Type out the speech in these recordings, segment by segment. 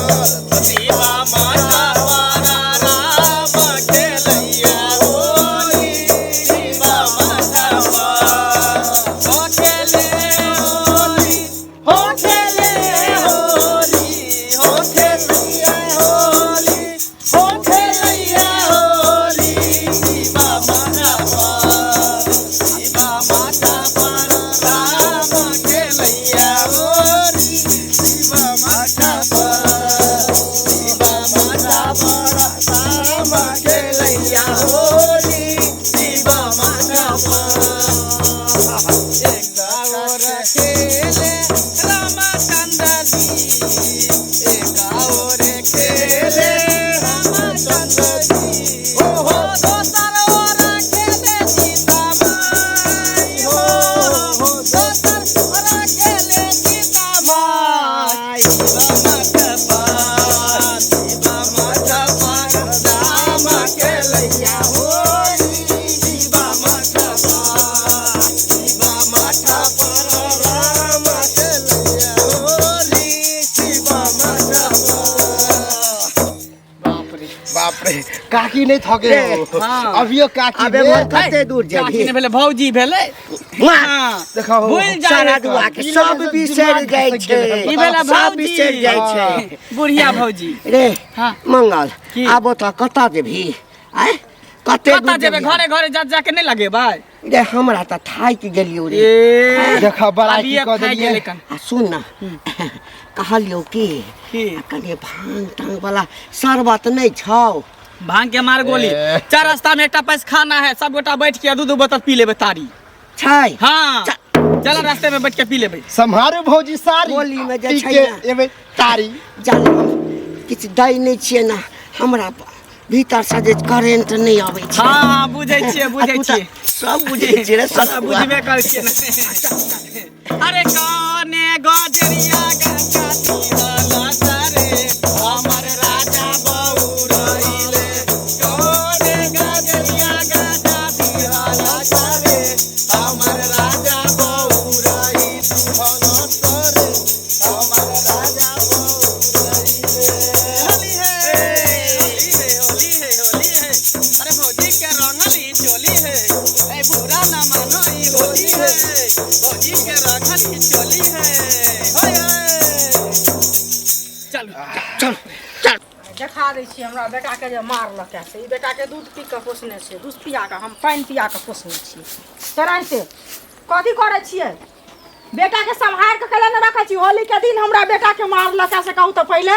पर शिवा माता पर राम खेलैया होली शिवा माता पर हो खेले होली हो खेले होली हो खेलैया होली हो खेलैया होली शिवा माता पर शिवा माता पर राम खेलैया होली शिवा माता पर शिवा माता पर राम खेलैया होली शिवा माता पर एक और खेले रामचंद्र जी एक और खेले रामचंद्र जी हो हो दोसर और खेले सीता माई हो हो दोसर और खेले सीता माई शिवा माता पर शिवा माता पर राम खेलैया होली शिवा माता पर शिवा माता पर राम खेलैया होली शिवा माता पर। बाप रे बाप रे, काकी नहीं थके हो। हाँ। अभियो काकी अबे बे। मोर कते दूर काकी जेबही ने भेलै भौजी भेलै हाँ। देखो भूल जा सारा दुआ के सब बिसरि जाइ छै ई भेलै सब भौजी। बिसरि जाइ छै बुढ़िया भौजी रे हाँ। मंगल की? आब ओतऽ कतऽ जेबही आँय कते कतऽ दूर जेबै जेबही? घरे घरे जा जा के नहि लगेबै रे हमरा तऽ थाकि गेलियौ रे ए देखा बड़ा की अभिये कऽ थाकि देलियै। गेलै कन आ सुन न कहलियौ की की? आ कनि भांग तांग वाला शरबत नहि छौ भांग के मार गोली ए। चार रास्ता में एकटा पैसखाना है सब गोटा बैठ के दू दू बोतल पी लेबै तारी छै हाँ चल रास्ते में बैठ के पी लेबै सम्हारू भौजी सारी होली में जे पी छै के ने। एबै तारी जाने हम किछु दै नहि छियै ने हमरा भीतरसँ जे करेंट नहि अबै छै हाँ हाँ बुझै छियै बुझै आ तू तऽ छियै सब बुझै छियै रे सब सब बुझबे करै छियै ने अरे कने गजरिया गंगा दिहला रे हमर राजा बहू रहिले कने गजरिया गंगा दिहला रे हमर राजा बहू रहिले रे हमर राजा बहू रहिले होली है होली है होली है होली है अरे भौजी के रंगली चोली है ए बुरा ना मानो ई होली है भौजी के रंगली चोली है होय होय चल चल चल देखा दै छियै हमरा बेटाके जे मारलक से ई बेटाके दूध पी कऽ पोसने छै दूध पिया कऽ हम पानि पिया कऽ पोसने छियै तेनाहिते कथी करै छियै बेटाके सम्हारि कऽ कैला नहि रखै छी होलीके दिन हमरा बेटाके मारलक से कहू तऽ पहिले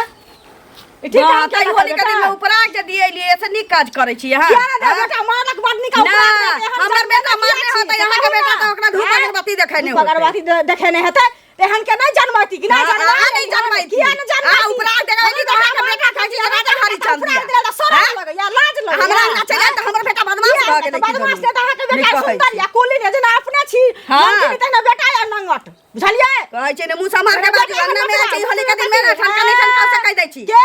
ई ठीक हाँ, काम तै केलक होली के दिन बेटा? में उपरा के दिएलियै से नीक काज करै छी अहाँ किया ने हाँ? बेटा मारलक बड नीक ना, उपरा देत, एहन हमर जन्म बेटा किया मारने छी? होतै, अहाँके बेटा तऽ ओकरा धूप आँय? अगरबत्ती देखेने धूप होतै। अगरबत्ती देखेने हेतै एहन के नहि जनमैती कि नहि हाँ, जनमैती अहाँ नहि जनमैती। किया नहि जनमैती अहाँ उपरा देखेली तऽ अहाँके बेटा कहै छै जे राजा हरिचंद्र उपरा देला तऽ शरम आँय? लगैया लाज लगैया हमरा अंगना चलि आयल तऽ हमर बेटा बदमाश भऽ गेलै की बदमाश दुनू? तऽ अहाँके नहि बेटा कहै सुन्दर छी। या कुलीन या जेना अपने छी हाँ। नंगिनी तहिना बेटा या नंगट बुझलियै कहै छै ने मुँह सम्हार के बाजू अंगना में आयल छै होली के दिन में ना ठनका नहि ठनका से कहि दै छी के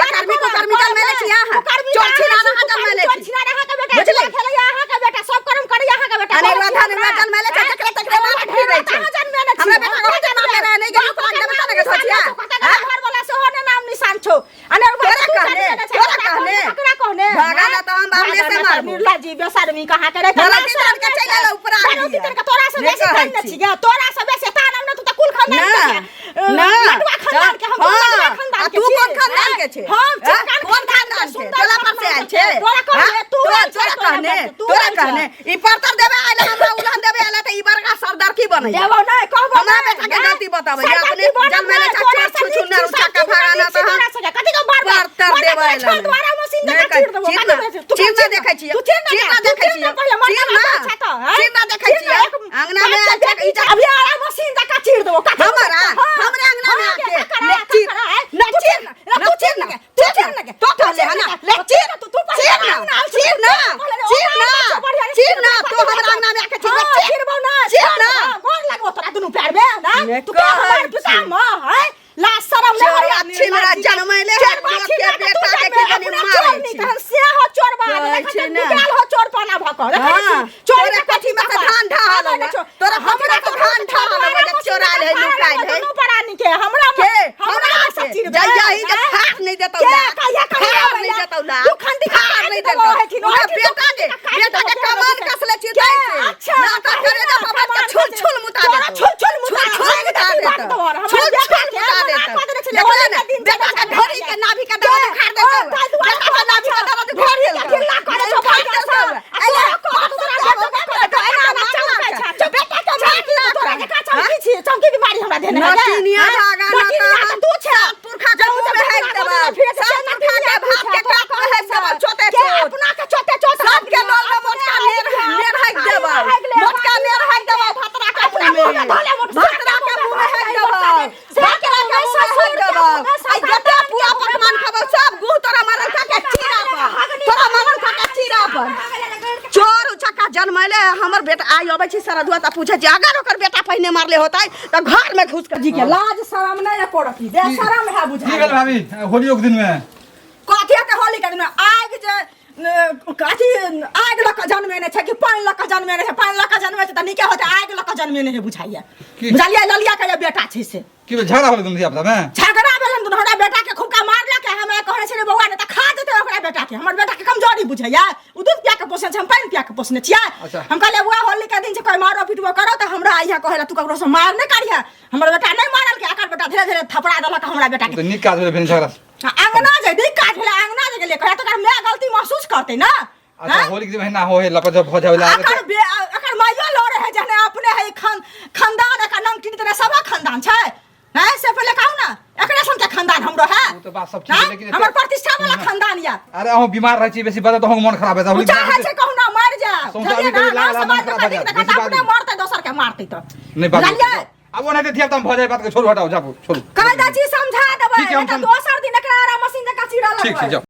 कुकर्मी कुकर्मी जन्मैले छी अहाँ। चोर छिनार अहाँ जन्मैले छी। चोर छिनार अहाँके बेटा बुझलियै? खेलैया अहाँके बेटा सब कर्म करैया अहाँके बेटा अनेरुआ धनेरुआ जन्मैले छै, जकरा तकरा माथ फिरै छै। अहाँ जन्मेने छी हमरा बेटा के जन्म लेने नहि गेल, उपराग देबै तऽ ने गे धोतिया। घर वाला सेहो ने नाम निशान छौ अनेरुआ तोरा तू कहने, जन्मेने छै, तोरा ककरा कहने। ककरा कहने भागा ना तऽ हम बाहरे से मारबो। निर्ला जी बेशर्मी कहाँ के रे तोरा तीन के चलि आयल उपराग दिया। तीन के तोरा से नहि बेसी कहै धन ने छी। छी गे तोरा से बेसी ता नाम ने तू तऽ कुल खानदान ना, के छे। ना, लडुआ खानदान के हम हाँ, लडुआ खानदान आ के तू छी। कोन खानदान के छे? हम हाँ? चिकन कोन खानदान के? सुंदर टोला पर से आयल छे? तोरा कहने हाँ? तू तोरा आयल छे, तोरा कहने तू तोरा आयल छे। कहने ई परतर देबे आयल हमरा उलहन देबे आयल तऽ ई बड़का सरदार की बनै देबो नहि कहबो हमरा नहि, बेटा के नहि। गलती बताबै सरदार अपने की बनब जन्मैले नहि, छै तोरा चोर से नीक छुछुनर छी, उठा सब के किछु भगाना नीक छी तऽ तोरा से। कथी के बार बार? परतर मरना देबै तोरा आयल छोड़ द्वारा मशीन नहि जकाँ कहै चीर देबो, चिन्ह कथी तू चिन्ह चिन्ह देखै छियै तू चिन्ह चिन्ह तू देखै चिन्ह छियै पहिले मरना चिन्ह अच्छा तऽ, हैं? चिन्ह देखै चिन्ह छियै एक अंगना में बाप के आयल छै बेटी ई छै, अभी आरा मशीन जकाँ चीर देबो कथी हमरा हाँ, हमरा अंगना में हाँ, आके ककरा, ले चीर ककरा, हैं? ले तू चीर चिन्ह, ले तू चीर चिन्ह ले तू चीर चिन्ह तो कहले है ना ले चीर तू तू पहिले चीर ना अंगना आयल छी, चीर ना तू पहिले चीर ओकरा ना आयल छी, बढ़िया रे, चीर ना चीर तू हमरा अंगना में आके चीर हाँ, चीर चिरबौ ना, चीर ना। हाँ, गोर लगबो तोरा दुनू पैर में ना ने तू के हमर कहै छी। पितामह हैं लाज शरम नहि चोरवा होइया छिनरा जनमैले है, चोरवा लोक के छिनरा के तू बेटा के जनमे, किदनी अपना मारै चोरनी छी। तहन से हो चोरबा कहै देखै छी छी ने। निकाल हो चोरपाना भऽ कऽ देखै हाँ, छी चोर तोरे कोठी में से धान ढाहल हमरा हौ। तोरा कोठी में से धान ढाहल हौ, जे चोरायल है, लुकायल है। दुनू प्राणी के हमरा के? हमरा हमरा सब के? चीर जइया ही जे फाड़ नहीं देतौ के ला। कहिया कहिया फाड़ आबै नहीं ला? देतौ ला। दू खंडी फाड़ काटि नहीं देबो देतौ। हेथिन, ओकरा ओहेथिन, बेटा के दू खंडी बेटा के काटि कमान देबो। कसले छी के? ताहि से। अच्छा, ना तऽ कहिया करे जा बाबा के कमान छुल कसले। छुल मुता तोरा देतौ। छुल छुल मुता छुल छुल मुता देतौ। देतौ। हमर छुल बेटा छुल के मुता मना देतौ। कऽ देने छलै, देखले होली ने, के दिन बेटा के चलै ढोरी के नाभि के दर्द उखाड़ देतौ। के? ताहि दुआरे बेटा के नाभि के दर्द उखाड़ ढोरी के देतौ। ढिल्ला करै छौ उखाड़ भैया देतौ। सब। आ अरे, तोरा कहत तोरा बेटो के कहत, एना एना चमकै छै। चौ बेटा के मार तोरा के का चमकी छी? चमकी बीमारी हमरा देने है गे? नटिनिया हाँ? धागा न नटिनिया तऽ तऽ तू छै। सात पुरखा के मुँह में हेक देबौ। फिर से सात पुरखा के भात के काट में हेक देबौ, चोते के चोट। अपना के चोते चोट सबके डोल में मोटका नेर नेर हेक देबौ। मोटका नेर हेक देबौ भतरा के अपना मुँह मुँह में में। धऽ ले मोटका भतरा के मुँह में हेक देबौ। भतरा के मुँह में हेक देबौ। आइ जते पुआ पकवान खेबौ सब गुह तोरा मारल खा के चीरा पर। तोरा मारल खा के चीरा पर। चोर उचक्का जनमैले हमर बेटा आइ अबै छै सरदुआ तऽ पूछै छै अगर ओकर बेटा पहिने मारले होतै तऽ घर में घुस के जी के लाज शरम नहीं है पड़ती बेशरम है की बुझाइ भेल भाभी होलियोके दिनमे कथी के होली के दिन आगि जे न, कथी आगि लऽ कऽ जनमेने छै कि पानि लऽ कऽ जनमेने छै? पानि लऽ कऽ जनमे छै तऽ नीके होतै, आगि लऽ कऽ जनमेने है बुझाइया। की? बुझलियै, ललिया के जे बेटा छै से की भेल, झगड़ा भेल दुनू धिया पुतामे? झगड़ा भेल दुनू। हमरा बेटा के खुबका मारलक। हमे कहने छलियै बौआ, नहि तऽ खा जेतै ओकरा बेटा के। हमर बेटा के कमजोरी बुझैया? ओ दूध पिया के पोसने छै, हम पानि पिया के पोसने छियै। अच्छा। हम कहलियै बौआ, होली के दिन छै, कोइ मारो पिटबो करो तऽ हमरा इहाँ कहै तू ककरो से मार नहि करिहे। हमर बेटा नहि मारल के, एकर बेटा धीरे धीरे थपड़ा देलक हमरा बेटा के। तऽ नीक काज भेल भेल झगड़ा। अंगना जे नीक काज भेलै, अंगना जे गेलियै कहै तऽ ओकर माय गलती महसूस करतै ने। अच्छा। हैं? होली के दिन महीना हो है लपट जब भऽ जाय एकर एकर माइयो लड़े है जहने अपने है खान खानदान एकर नाम किन तरह सबक खानदान छै हैं, से पहिले कहू ना, एकरे सन के खानदान हमरो है? ओ तऽ बात सब ठीक हैं? है, लेकिन हमर प्रतिष्ठा वाला खानदान या। अरे अहूँ बीमार रहै छी, बेसी बजब तऽ अहूँके मोन खराब हेतै। होली चाहे छै कहू ना मर जाए। सौंसे आदमी कभी लाल लाल मोन खराब भऽ जायत, बेसी अपने बाजू। मरतै दोसर के मारतै तऽ नहि बाजू। बुझलियै? आब ओनाहिते धिया पुता भऽ जाय बात के छोड़ू, हटाउ, जाबू, छोड़ू। कहि दै छी, समझा देबै। ठीक छै, हम नहि तऽ दोसर दिन एकरा आरा मशीन जकाँ चीरऽ ठीक छै। लगबै। जाउ।